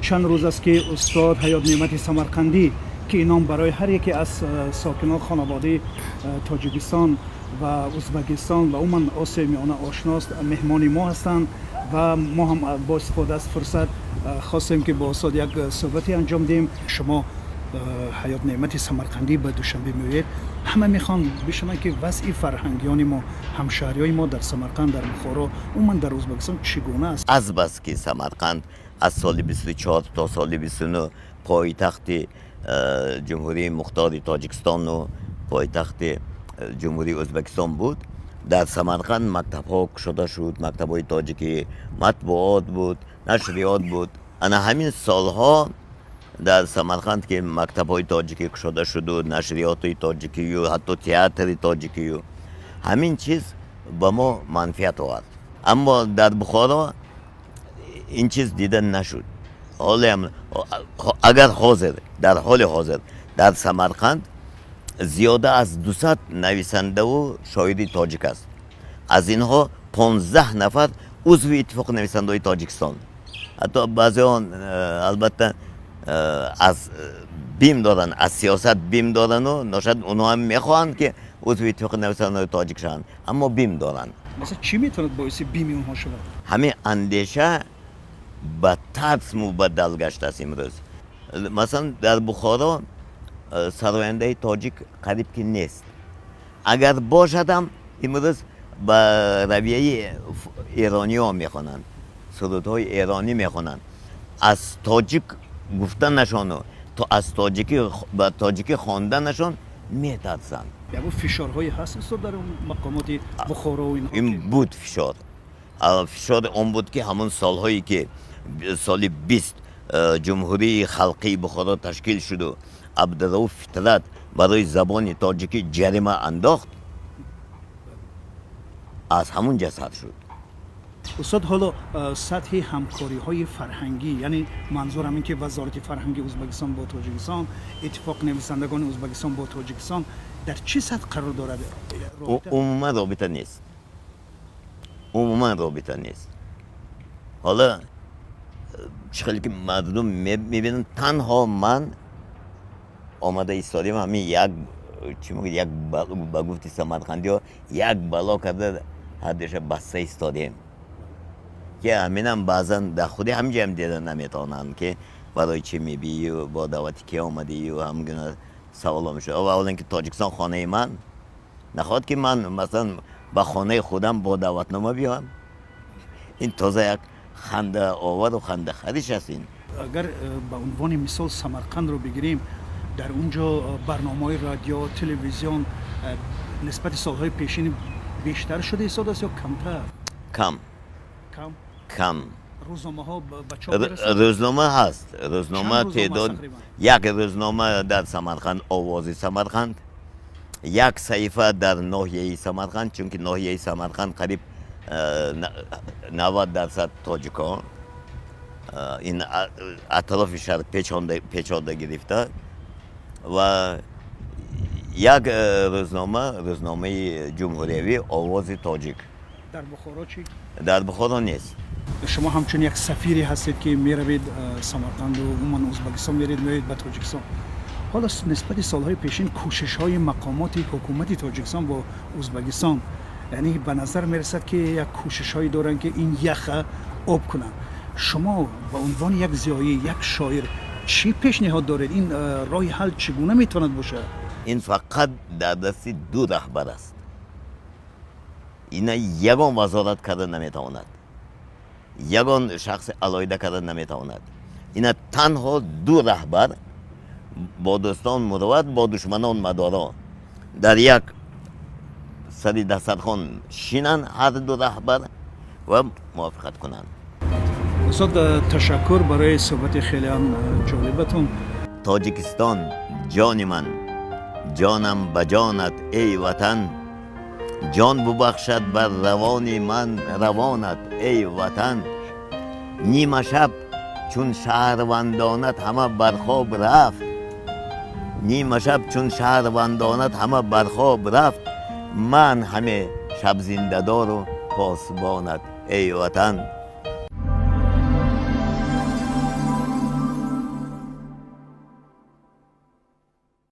Чанд рӯз аст, ки устод Ҳаёт Неъмати Самарқандӣ, ки ин ном барои ҳар яке аз сокинон, хонаводаи Тоҷикистон ва Узбакистон ва умуман Осиёи Миёна ошност, меҳмони мо ҳастанд ва мо ҳам бо истифода аз фурсат хостем, ки бо устод як суҳбате анҷом диҳем. Шумо, Ҳаёт Неъмати Самарқандӣ, ба Душанбе меоед. Ҳама мехоҳанд бишунаванд, ки вазъи фарҳангиёни мо, ҳамшаҳриҳои мо дар Самарқанд, дар Бухоро, умуман дар Узбакистон чӣ гуна аст. Азбаски Самарқанд аз соли 24 то соли 29 пойтахти Ҷумҳурии Мухтори Тоҷикистону пойтахти Ҷумҳурии Ӯзбекистон буд, дар Самарқанд мактабҳо кушода шуд, мактабҳои тоҷикӣ, матбуот буд, нашриёт буд. Ана ҳамин солҳо дар Самарқанд, ки мактабҳои тоҷикӣ кушода шуду нашриёти тоҷикию ҳатто театри тоҷикию, ҳамин чиз ба мо манфиат овард. Аммо дар Бухоро ин чиз дида нашуд. Ҳолеам агар ҳозир, дар ҳоли ҳозир дар Самарқанд зиёда аз 200 нависандаву шоири тоҷик аст. Аз инҳо 15 нафар узви Иттифоқи нависандаҳои Тоҷикистон. Ҳатто баъзеон албатта аз бим доранд, аз сиёсат бим дорану ношояд онҳо ҳам мехоҳанд, ки узви Иттифоқи нависандаҳои тоҷик шаванд, аммо бим доранд. Масалан, чӣ метавонад боиси бими онҳо шавад? Ҳамин андеша ба тарс мубаддал гаштааст имрӯз. Масалан, дар Бухоро сарояндаи тоҷик қариб ки нест. Агар бошадам, имрӯз ба равияи эрониҳо мехонанд, сурудҳои эронӣ мехонанд. Аз тоҷик гуфтанашону то аз тоҷикӣ ба тоҷикӣ хонданашон метарсанд. Ягон фишорҳое ҳаст, устод, дар мақомоти Бухоро? Ин буд фишор. Фишори он буд, ки ҳамон солҳое, ки соли 20 Ҷумҳурии Халқии Бухоро ташкил шуду Абдурауф Фитрат барои забони тоҷикӣ ҷарима андохт, аз ҳамун ҷо сар шуд. Устод, ҳоло сатҳи ҳамкориҳои фарҳангӣ, яъне манзурам ин ки Вазорати фарҳанги Ӯзбекистон бо Тоҷикистон, Иттифоқи нависандагони Ӯзбекистон бо Тоҷикистон дар чӣ сатҳ қарор дорад? Умуман робита нест, умуман робита нест. Ҳоло чӣ хеле ки мардум мебинанд, танҳо ман омада истодем, ҳамин як чӣ мегӯяд, як ба гуфти самарқандиҳо, як бало карда ҳардуша баста истодем, ки ҳаминам баъзан дар худи ҳамҷоям дида наметавонанд, ки барои чӣ мебиию бо даъвати ки омадию, ҳамгуна саволо мешавад. Аввалан, ки Тоҷикистон хонаи ман нахоҳад, ки ман масалан ба хонаи худам бо даъватнома биёям. Ин тоза як хандаовару хандахариш аст ин. Агар ба унвони мисол Самарқандро бигирем, дар он ҷо барномаҳои радио, телевизион нисбати солҳои пешин бештар шуда истодааст ё камтар? Кам. Кам? Кам. Рӯзномаҳо ба чоп мерасанд? Рӯзнома ҳаст, рӯзнома. Чанд рӯзнома теъдод тақрибан? Як рӯзнома дар Самарқанд, «Овози Самарқанд», як саҳифа дар ноҳияи Самарқанд, чунки ноҳияи Самарқанд қариб 90% тоҷикон, ин атрофи шаҳр печонда гирифта, ва як рӯзнома, рӯзномаи ҷумҳуриявӣ «Овози тоҷик». Дар Бухоро чӣ? Дар Бухоро нест. Шумо ҳамчун як сафире ҳастед, ки меравед Самарқанду умуман Ӯзбекистон, меред, меоед ба Тоҷикистон. Ҳоло нисбати солҳои пешин кӯшишҳои мақомоти ҳукумати Тоҷикистон бо Ӯзбекистон, яъне ба назар мерасад, ки як кӯшишҳое доранд, ки ин яха об кунанд. Шумо ба унвони як зиёӣ, як шоир чӣ пешниҳод доред? Ин роҳи ҳал чӣ гуна метавонад бошад? Ин фақат дар дасти ду раҳбар аст. Ина ягон вазорат карда наметавонад, ягон шахси алоҳида карда наметавонад. Ина танҳо ду раҳбар, бо дӯстон мурувват, бо душманон мадоро, дар як сари дастархон шинанд ҳар ду раҳбар ва мувофиқат кунанд. Устод, ташаккур барои суҳбати хелеам ҷолибатон. Тоҷикистон, ҷони ман, ҷонам ба ҷонат, эй ватан, ҷон бубахшад бар равони ман равонат, эй ватан. Нима шаб, чун шаҳрвандонат ҳама бархоб рафт, нима шаб, чун шаҳрвандонат ҳама бархоб рафт, ман ҳаме шабзиндадору посбонат, эй ватан.